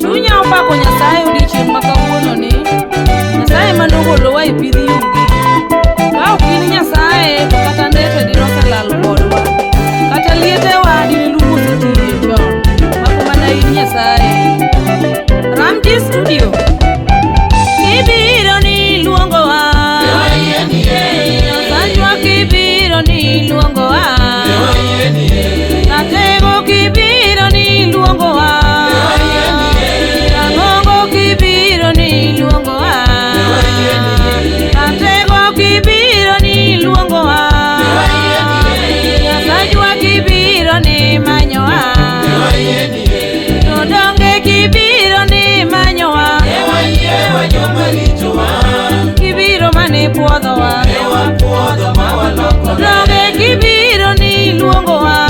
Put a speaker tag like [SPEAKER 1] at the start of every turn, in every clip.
[SPEAKER 1] Chunya opako Nyasaye odiechieng' ma kawuononi. Nyasaye mane ogolowa e pidh yugi. Ka ok in Nyasaye to kata ndete dine oselal kodwa. Kata lietewa dine lum osetiye chon. Mak mana in Nyasaye. Ramji Studio. Kibiro ni luongowa. Nyasachwa kibiro ni luongowa. Ratego kibiro ni luongowa. Rang'ongo kibiro ni luongowa. Ratego kibiro ni luongowa. Nyasachwa kibiro ni manyowa. To donge kibiro ni manyowa. Kibiro mane puodhowa. Donge kibiro ni luongowa.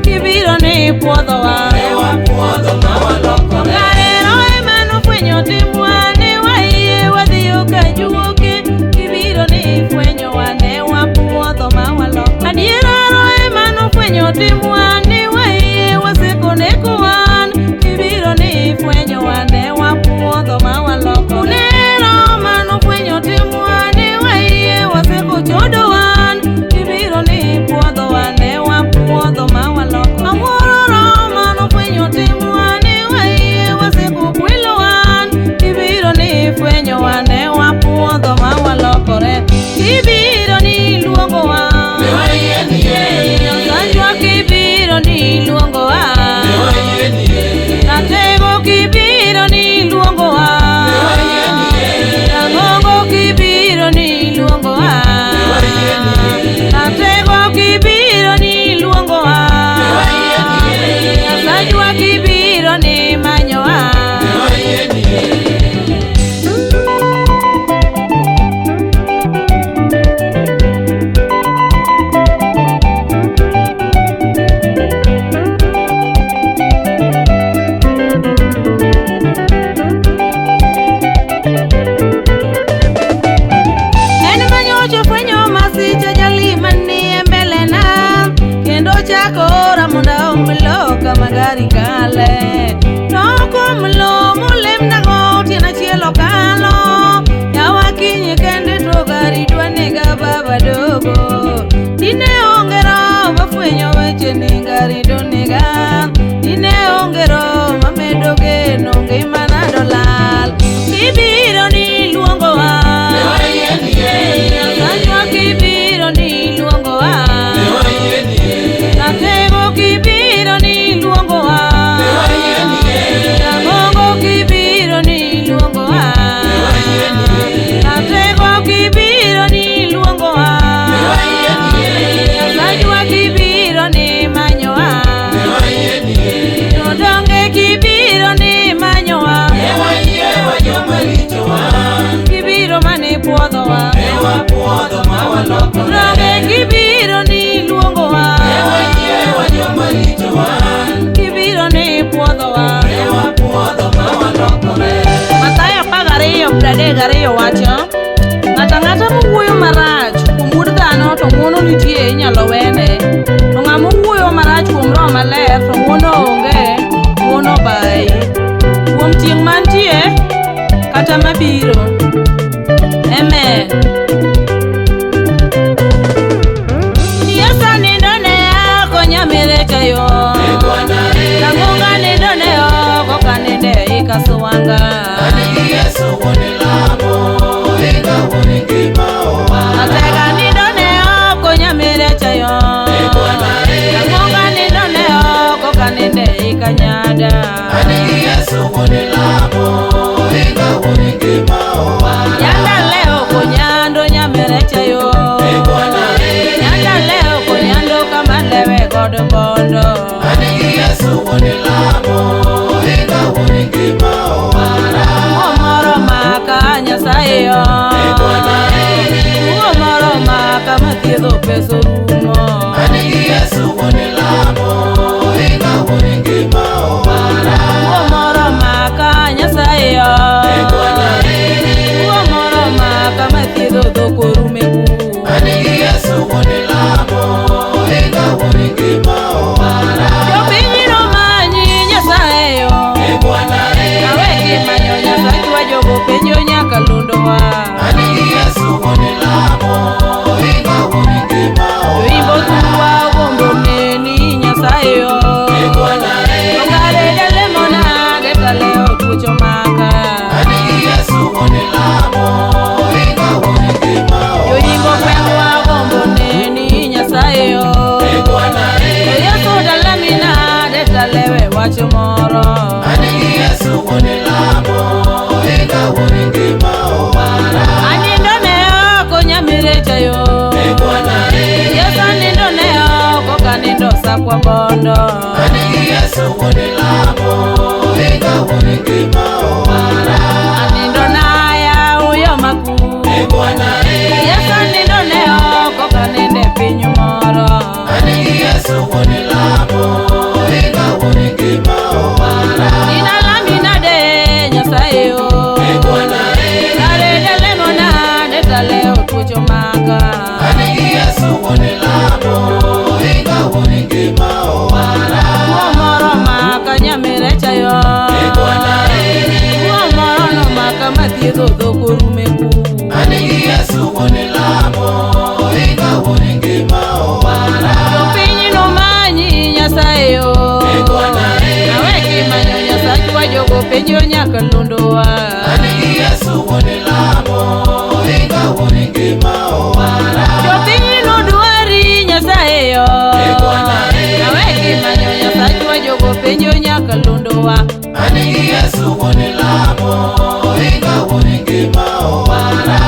[SPEAKER 1] Kibiro ni puodhowa. Garero ema nofwenyo timwa ne wayie wadhiyo kajuoke. Kibiro ni fwenyowa ne wapuodho ma waloko. Adiera roho ema nofwenyo timwa ne wayie waseko neko wan. Kibiro ni fwenyowa ne wapuodho ma waloko. Unero manofwenyo timwa ne wayie waseko chodo wan. Kibiro ni puodhowa ne wapuodho ma waloko. Awuoro roho manofwenyo timwa ne wayie waseko kwelo wan. Kibiro ni fwenyowa ne wapuodho ma walokore. Kibiro ni luongowa. Nyasachwa kibiro ni luongowa. Ratego kibiro ni luongowa. Rang'ongo kibiro ni luongowa. Ratego kibiro ni luongowa. Nyasachwa kibiro ni manyowa. En manyocha fwenyo masiche jali manie mbele na kendo chako ora mondo aom lo kama gari kale. To kuom lo molemnago otieno achiel okalo. Yawa kiny kende to gari dwa nega baba dogo. Dine onge roho mafwenyo weche ni gari do nega. Dine onge roho mamedo geno ngimana dolal. Kibiro ni luongowa. Nyasachwa kibiro ni luongowa. Ratego kibiro ni luongowa. Rang'ongo kibiro ni luongowa. Ratego kibiro ni luongowa. Nyasachwa kibiro ni manyowa. To donge kibiro ni manyowa. Kibiro mane puodhowa. Donge kibiro ni luongowa. Kibiro ni puodhowa. Mathayo 12:32 wacho, ng'ato ang'ata mowuoyo marach kuom wuod dhano to ng'wono nitie inyalo wene. To ng'ama owuoyo marach kuom Roho Maler to ng'wono onge, ng'wono bayi. Kuom tieng' mantie kata mabiro. Amen. Yesu nindo ne oko nyamerecha yo. Rang'onga nindo ne oko kaninde ikasuwanga. Atega nindo ne oko nyamerecha yo. Rang'onga nindo ne oko kaninde ikanyada. Nyanda leo kunyando nyamerecha yo. Nyanda leo kunyando kama lewe godo bondo. Tuo moro maka Nyasaye yo. Tuo moro maka mathiedho pesa orumo. Tuo moro maka Nyasaye yo. Tuo moro maka mathiedho dhok orume ku. Jopiny nomanyi talewe wach moro.
[SPEAKER 2] An gi Yesu wuon lamo, ohinga wuon ngima owara.
[SPEAKER 1] Anindo ne oko nyamirecha yo.
[SPEAKER 2] E Bwana e.
[SPEAKER 1] Yesu anindo ne oko kanindo sakwa bondo.
[SPEAKER 2] An gi Yesu wuon lamo, ohinga wuon ngima owara.
[SPEAKER 1] Anindo naya uyo maku.
[SPEAKER 2] E Bwana e.
[SPEAKER 1] Yesu anindo ne oko kaninde piny moro.
[SPEAKER 2] An gi Yesu wuon lamo, ohinga wuon ngima owara.
[SPEAKER 1] Inalami nade Nyasaye o.
[SPEAKER 2] E Bwana e.
[SPEAKER 1] Kare jalemona ne taleo tuocho maka.
[SPEAKER 2] An gi Yesu wuon lamo, ohinga wuon ngima owara.
[SPEAKER 1] Tuo moro maka nyamirecha yo.
[SPEAKER 2] E Bwana e.
[SPEAKER 1] Tuo moro no maka mathiedho dhok orume ku.
[SPEAKER 2] An gi Yesu wuon lamo, ohinga wuon ngima owara.
[SPEAKER 1] Jopiny nomanyi Nyasaye o.
[SPEAKER 2] E Bwana e.
[SPEAKER 1] Awe kimanyo Nyasachwa jogo penjo nyaka londowa.
[SPEAKER 2] An gi Yesu wuon lamo, ohinga wuon ngima owara.
[SPEAKER 1] Jopiny nodwari Nyasaye o.
[SPEAKER 2] E Bwana e.
[SPEAKER 1] Awe kimanyo Nyasachwa jogo penjo nyaka londowa.
[SPEAKER 2] An gi Yesu wuon lamo, ohinga wuon ngima owara.